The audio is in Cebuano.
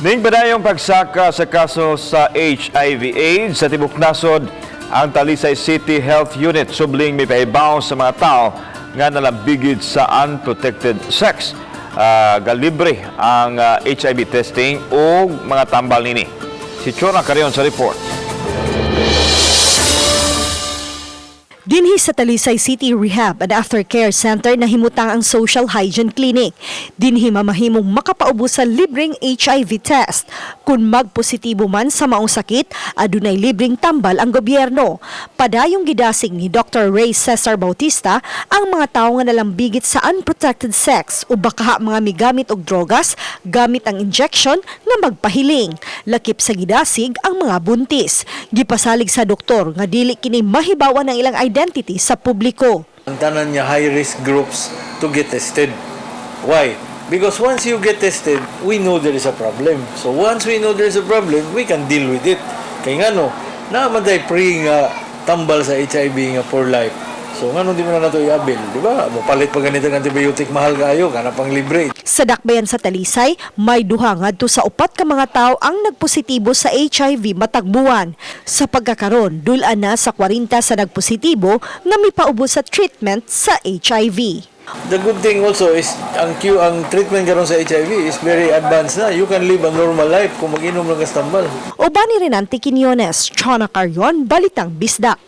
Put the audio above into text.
Ning padayong pagsaka sa kaso sa HIV AIDS sa tibok nasod, ang Talisay City Health Unit subling mipahibaw sa mga tao nga nalambigid sa unprotected sex. Galibre ang HIV testing o mga tambal nini. Si Chona Carion sa report. Dinhi sa Talisay City Rehab and Aftercare Center, nahimutang ang Social Hygiene Clinic. Dinhi mamahimong makapaubos sa libreng HIV test. Kung magpositibo man sa maong sakit, adunay libreng tambal ang gobyerno. Padayong gidasig ni Dr. Ray Cesar Bautista ang mga tawo nga nalambigit sa unprotected sex o baka mga migamit og drogas gamit ang injection nga magpahiling. Lakip sa gidasig ang mga buntis. Gipasalig sa doktor nga dili kini mahibawan ang ilang identity sa publiko. Ang tanan niya high risk groups to get tested. Why? Because once you get tested, we know there is a problem. So once we know there is a problem, we can deal with it. Kay ngano, naa man tay free nga tambal sa HIV nga for life. So ngano di man na nato i-avail, di ba? Mopalit pa ganito ng antibiotic, mahal kaayo, kana pang libre. Sa dakbayan sa Talisay, may 2 ngadto sa 4 ka mga tao ang nagpositibo sa HIV matag buwan. Sa pagkakaron, dul-an na sa 40 sa nagpositibo nga mipaubos sa treatment sa HIV. The good thing also is ang treatment karon sa HIV is very advanced na. You can live a normal life kung mag-inom lang ka sa tambal. Uban ni Renante Quinones, Chona Carion, Balitang Bisdak.